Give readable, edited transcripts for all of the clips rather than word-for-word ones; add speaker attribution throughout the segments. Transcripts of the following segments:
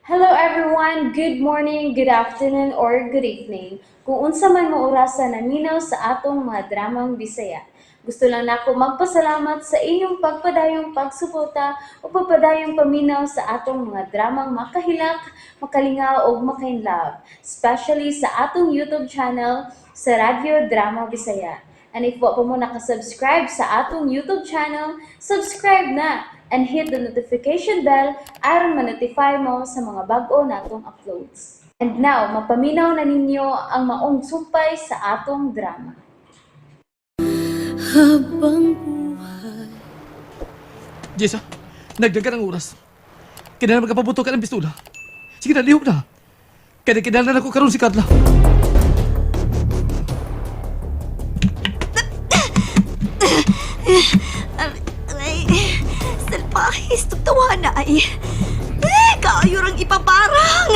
Speaker 1: Hello everyone! Good morning, good afternoon, or good evening. Kung unsa man mo orasa naminaw sa atong mga dramang Bisaya. Gusto lang nako magpasalamat sa inyong pagpadayong pagsuporta o pagpadayong paminaw sa atong mga dramang makahilak, makalingaw ug makainlove, especially sa atong YouTube channel sa Radyo Drama Bisaya. And if wa pa mo nakasubscribe sa atong YouTube channel, subscribe na and hit the notification bell aron ma-notify mo sa mga bag-o natong uploads. And now, mapaminaw na ninyo ang maong sumpay sa atong drama.
Speaker 2: Habang buhay.
Speaker 3: Jessa, nagdagan ang oras. Kinahanglan magkapabuto ka ng pistola. Sige na, lihok na. Kaya kinahanglan ako karon si Carla.
Speaker 2: Aray, salpahis, tugtawa na ay. Eh, kaayo rang ipaparang.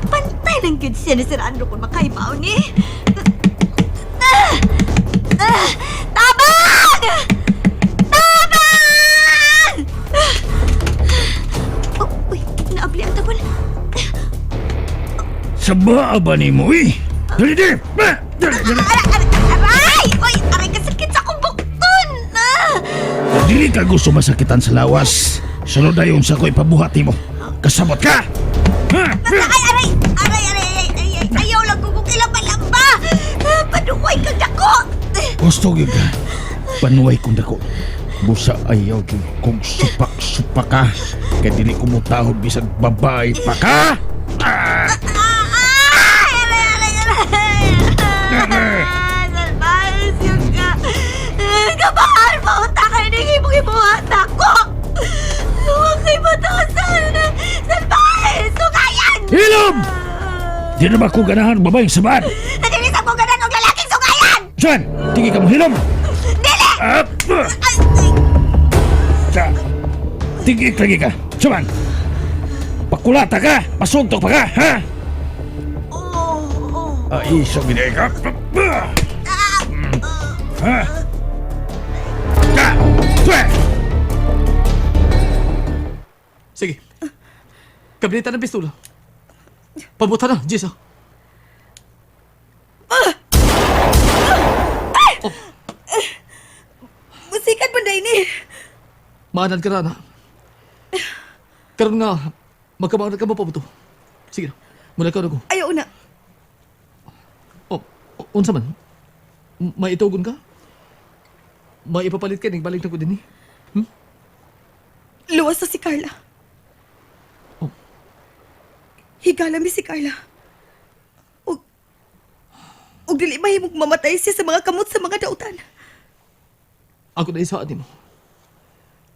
Speaker 2: Pantay lang gyud siya ni Sir Andrew kung makaibaw ni. Ah! Ah! Tabang! Tabang! Oh, uy, naabli ang tabon.
Speaker 4: Sa ba ni mo eh? Dali di! Ah! Dali, dali!
Speaker 2: Aray, aray, aray! Uy, aray, kasakit sa akong bukton! Ah!
Speaker 4: Dili ka gusto masakitan sa lawas. Sunod na yung sa ko ipabuhat mo. Kasabot ka! Ha?
Speaker 2: Ay, aray! Aray, aray, aray, ay, ay, ayaw lang kung ilang-balamba! Paduway kang dako!
Speaker 4: Gusto gyud ka. Panuay kong dako. Busa ayaw gyud kong supak-supak ka. Kay dili ko mutahod bisag babae pa ka. Ah!
Speaker 2: Ay, aray, aray, aray! Salvais, yun ka! Kabahal mo! Takay na yung ibuhat ako! Huwag kay matasan! Salvais! Sugayan!
Speaker 4: Hilom! Di na ba ko ganahan babaeng sabad?
Speaker 2: Nadilis ako ganan og lalaking sugayan!
Speaker 4: Saan? Tingin ka mo hilom!
Speaker 2: Dili!
Speaker 4: Ah! Ah!
Speaker 2: Ay, ay,
Speaker 4: Sa! Tingin lagi ka! Saman! Pakulata ka! Pasuntok pa ka! Ha?
Speaker 2: oh, oh.
Speaker 4: Ay, iso ginay ka. Ha? Ka! Twe!
Speaker 3: Sige. Kabinita ng pistola. Pabuta na, Jessa. Oh,
Speaker 2: Musikan man ni.
Speaker 3: Maanad ka na, na. Karon nga, magkamaanad ka mo pabuto. Sige na, mula ka na ko.
Speaker 2: Ayaw na.
Speaker 3: Oh, unsa man? May itugon ka? May ipapalit ka, nagbalik na ko din eh.
Speaker 5: Luwas na si Carla.
Speaker 3: Oh.
Speaker 5: Higala mi si Carla. Og, og dili mahimong mamatay siya sa mga kamot sa mga dautan.
Speaker 3: Ako na isaad mo.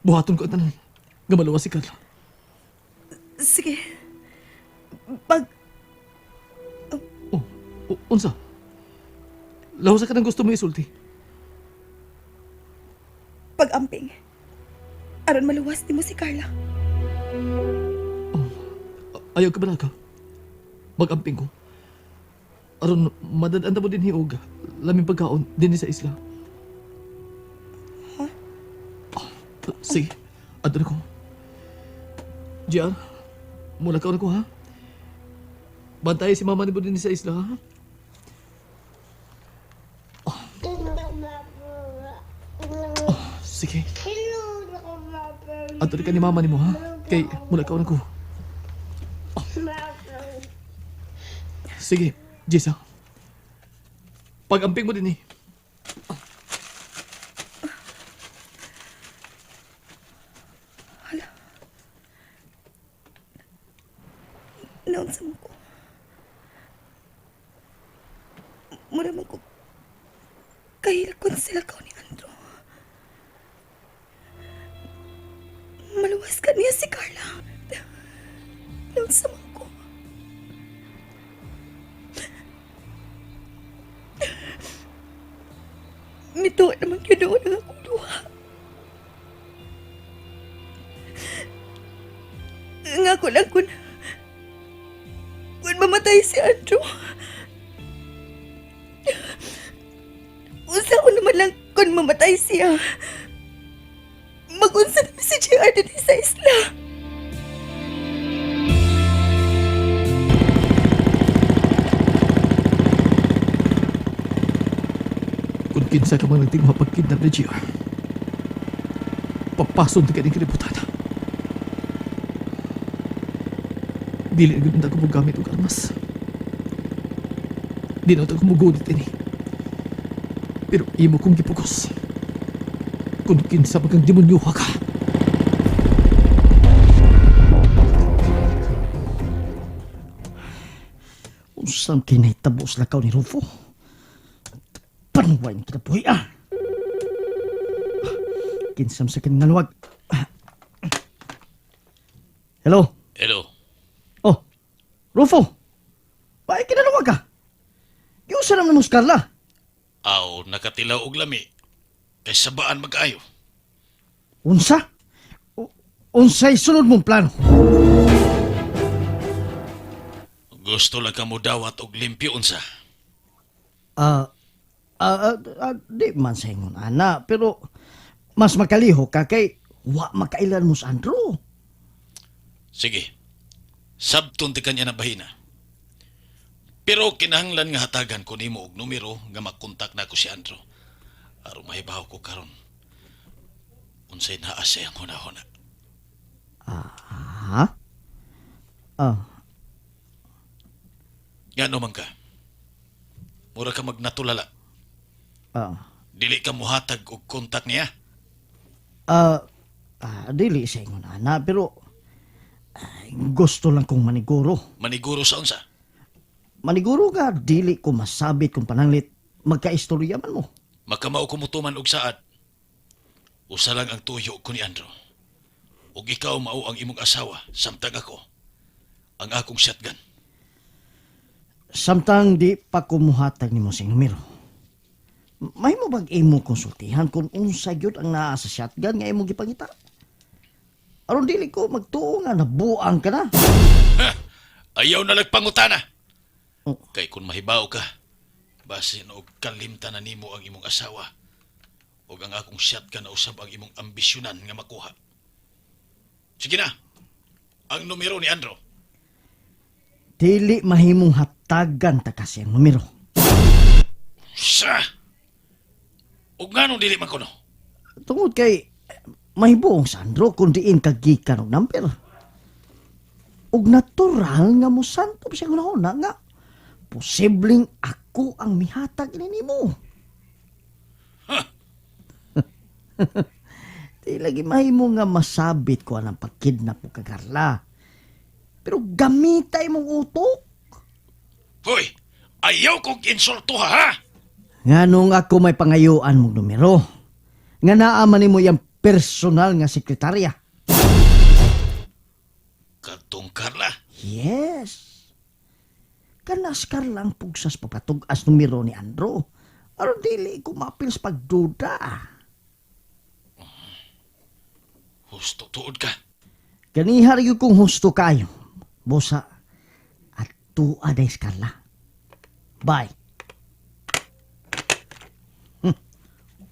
Speaker 3: Buhaton ko ang tanan. Nga maluwas si Carla.
Speaker 5: Sige. Pag,
Speaker 3: Oh, unsa? Lahusa ka ng gusto mo isulti.
Speaker 5: pag-amping. Aron maluwas nimo si Carla.
Speaker 3: Ayaw ka ba ka? Mag-amping ko. Aron, madadanda mo din hiog. Laming pagkaon, din sa isla. Ha? Sige, adto na ko. JR, mula ka na ko ha? Bantay si mama ni mo din sa isla ha? Oh. Oh, sige. Adto na ka ni mama ni mo ha? Kay mula ka na ko. Sige, Jessa. Pag-amping mo din eh.
Speaker 5: Naunsa mo ko. Mura man ko. Kahilakon sila ka ni Andrew. Maluwas ka niya si Carla. Naunsa man ko. Mituwa naman yun doon ang akong luha. Nga ko lang kung mamatay si Andrew. Unsa ko naman lang kung mamatay siya. Magunsa naman si JR din sa isla.
Speaker 3: Kinsa ka man nagtinguha pagkidnap ni GR. Papason ka din kalibutan. Dili na gyud ako mogamit og armas. Di na ako mogunit ini. Pero imo kong gipugos. Kung kinsa man kang demonyoha ka.
Speaker 6: Unsang kinahitabo sa lakaw ni Rufo? Panuway ng kinabuhi ah! Kinsam sa kinanwag. Hello?
Speaker 4: Hello.
Speaker 6: Oh, Rufo! Bakit kinanwag ka? Giusa naman mo si Carla.
Speaker 4: Aw, nakatilaw og lami. Kay sabaan magkaayo.
Speaker 6: Unsa? Unsay sunod mong plano?
Speaker 4: Gusto lang ka mo dawat og limpyo unsa.
Speaker 6: Ah, di man sa ingon, ana, pero mas makaliho ka kay wa makailan mo sa Andrew.
Speaker 4: Sige. Sabton ti kanya na bahina. Pero kinahanglan nga hatagan ko nimo og numero nga makontak nako si Andrew. Aron mahibaw ko karon. Unsay naa sa iyang hunahuna.
Speaker 6: Ha? Ah,
Speaker 4: Ngano man ka? Mura ka magnatulala.
Speaker 6: ah.
Speaker 4: Dili ka muhatag og kontak niya.
Speaker 6: Ah, dili sa ingon ana, pero gusto lang kong maniguro.
Speaker 4: Maniguro sa unsa.
Speaker 6: Maniguro ka, dili ko masabit kung pananglit magkaistorya man mo.
Speaker 4: Makamao ko mutuman og saad. Usa lang ang tuyo ko ni Andrew. Ug ikaw mao ang imong asawa samtang ako ang akong shotgun.
Speaker 6: Samtang di pa kumuhatag nimo sa numero. May mo bag imo konsultihan kung unsa gyud ang naa sa shotgun nga imong gipangita? Aron dili ko magtuo nga nabuang ka na.
Speaker 4: Ha! Ayaw na lagpangutana.
Speaker 6: Oh.
Speaker 4: Kay kung mahibaw ka, basin og kalimtan na nimo ang imong asawa ug ang akong shotgun na usab ang imong ambisyonan nga makuha. Sige na. Ang numero ni Andrew.
Speaker 6: Dili mahimong hatagan ta kasi ang numero.
Speaker 4: Sa! Ug nganong dili man kuno?
Speaker 6: Tungod kay mahibuong Sandro kung diin ka gikan og number. Ug natural nga mosantob siya hunahuna nga posibleng ako ang mihatag ini nimo. Di lagi mahimo nga masabit ko ang pagkidnap mo kay Carla. Pero gamita imong utok.
Speaker 4: Hoy! Ayaw kong insulto ha!
Speaker 6: Nganong ako may pangayuan mong numero. Nga naa man nimo iyang personal nga sekretarya.
Speaker 4: Kadtong Carla.
Speaker 6: Yes. Kanas Carla ang pugsas pagpatug-as numero ni Andro. Aron dili ko maapil sa pagduda.
Speaker 4: Husto tuod ka.
Speaker 6: Ganiha ra gyud kong husto kayo. Bosa, at tuwa day si Carla. Bye.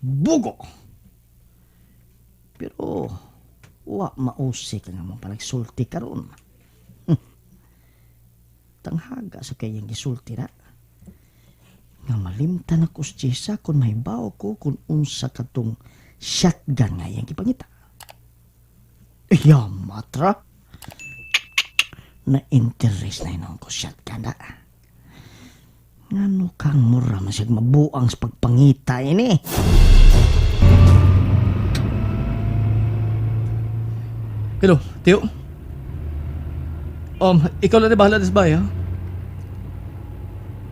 Speaker 6: Bugo. Pero, wa mausi ka nga mong panagsulti karon. Tanghaga sa kayang gisulti na. Nga malimtan ako sa Jessa kung mahibaw ko kung unsa katong shotgun nga iyang gipangita. Yamatra. Na interest na inon ko shotgun na. Ngano kang mura man siyag mabuang sa pagpangita ini.
Speaker 3: Hello, Teo. Ikaw lang na bahala sa bahay, ha?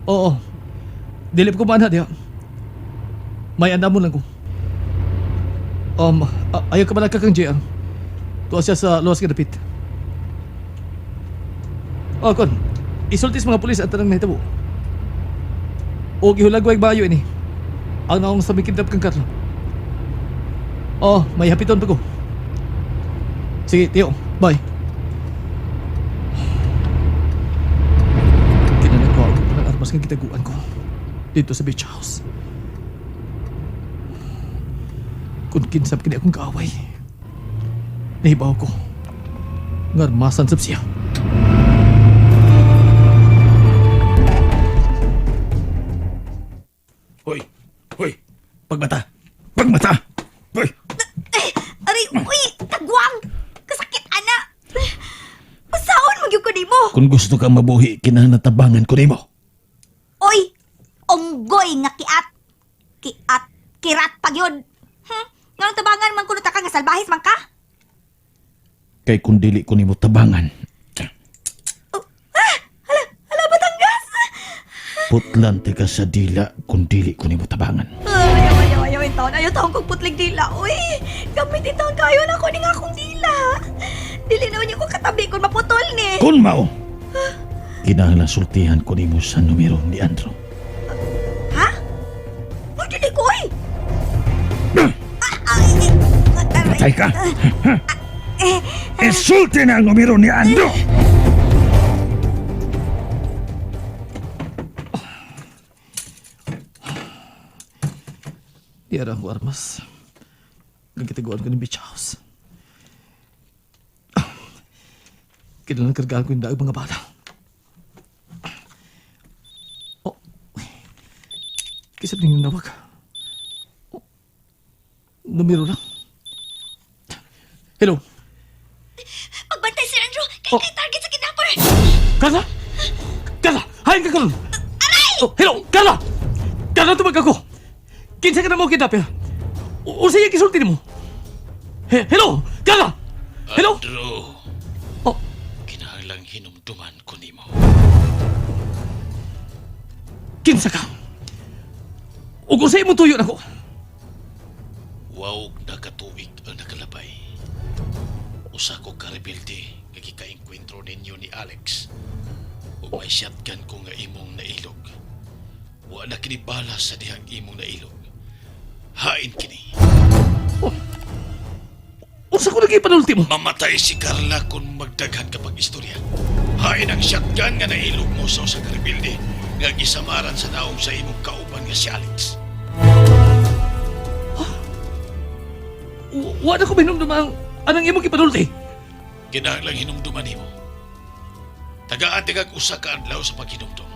Speaker 3: Oo. Dilip ko man, diya. May andamon lang ko. Ayaw ka ba kang JR? Tuwa siya sa luwas nga dapit. Oh, kon. Isulti sa mga pulis at tanang nahitabo. O gihulagway bayo ini. Ang naong sa mikidnap kang Carlo. Oh, may hapiton pa ko. Sige, Tio. Bye. Kinanagwa ko pa ng armas nga gitaguan ko dito sa beach house. Kung kinsap kini akong kaaway, nahibaw ko. Nga armasan sab siya.
Speaker 4: Hoy! Hoy! Pagmata. Pagmata. Uy.
Speaker 5: Eh, aray, uy, kagwang! Kasakit, ana! Pasaon mo gyud ko nimo.
Speaker 4: Kung gusto kang mabuhi, kinahanglan tabangan ko nimo.
Speaker 5: Oy, unggoy nga kiat. Kiat, kirat pag yun. Nganong tabangan man kuno ta ka nga salbahis man ka?
Speaker 4: Kay kung dili ko nimo tabangan,
Speaker 5: Oh, ah, hala, hala, Batangas!
Speaker 4: Putlan ti ka sa dila kung dili ko nimo tabangan.
Speaker 5: Ay, ayaw, ayaw, ayaw, in taon. Ayaw taon kong putlig dila. Uy, gamit ito ang kayo na ko ni nga akong dila. Dili na niyo ko katabi kung maputol ni.
Speaker 4: Kung mao, kinahanglan sultihan ko nimo sa numero ni Andrew.
Speaker 5: Ha? Uy, dili ko, uy! Ah, ay, ay, aray.
Speaker 4: Patay ka! Isulti na ang numero ni Andrew!
Speaker 3: Di ara ko armas. Nagkitaguan ko ng beach house. Kailangan kargaan ko yung daag mga bata. Oh. Kisap ning nawag. Oh. Numero lang. Hello.
Speaker 5: Pagbantay, Sir Andrew! Kay
Speaker 3: Oh.
Speaker 5: kay target sa kidnapper!
Speaker 3: Carla! Carla! Hain ka karon! Aray! Oh, hello! Carla! Carla, tumag ako! Kinsa ka na mo kidnapper? Unsa iya gisulti nimo? Hello! Carla! Hello?
Speaker 4: Andrew,
Speaker 3: Oh,
Speaker 4: kinahanglang hinumduman ko nimo.
Speaker 3: kinsa ka? Ug unsa imong tuyo nako?
Speaker 4: Wawog na katuig ang nakalabay. Usa ko ka rebelde nga gikaengkwentro ninyo ni Alex. Ug may shotgun ko nga imong nailog. Wa na kini bala sa dihang imong nailog. Hain kini.
Speaker 3: Unsa ko lagi panulti mo?
Speaker 4: Mamatay si Carla kung magdaghan ka pag istorya. Hain ang shotgun nga nailog mo sa usa ka rebelde nga gisamaran sa naong sa imong kauban nga si Alex.
Speaker 3: Wa na ko minumdum ang anang imong gipanulti.
Speaker 4: Kinahanglang hinumduman nimo. Tagaan tigag usa ka adlaw sa paghinumdum.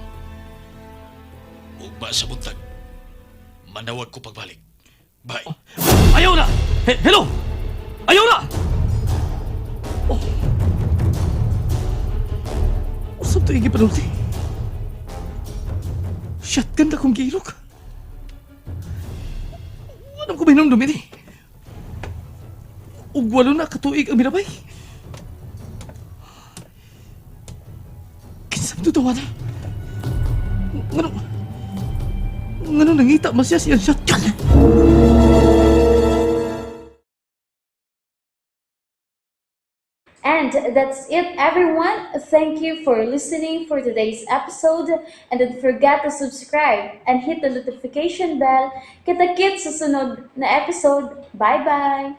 Speaker 4: Ugma sa buntag. Manawag ko pagbalik. Bye.
Speaker 3: Ayaw na! Hello! Ayaw na! Oh. Usap to igi panulti. Shotgun na kong gilok. Anong ko minumdum ini? Ug walo na katuig ang minabay. Kinsam to tawa na. Ngano? Ngano nangita man siya siyang shotgun?
Speaker 1: And that's it, everyone. Thank you for listening for today's episode. And don't forget to subscribe and hit the notification bell. Kita-kits sa sunod na episode. Bye-bye!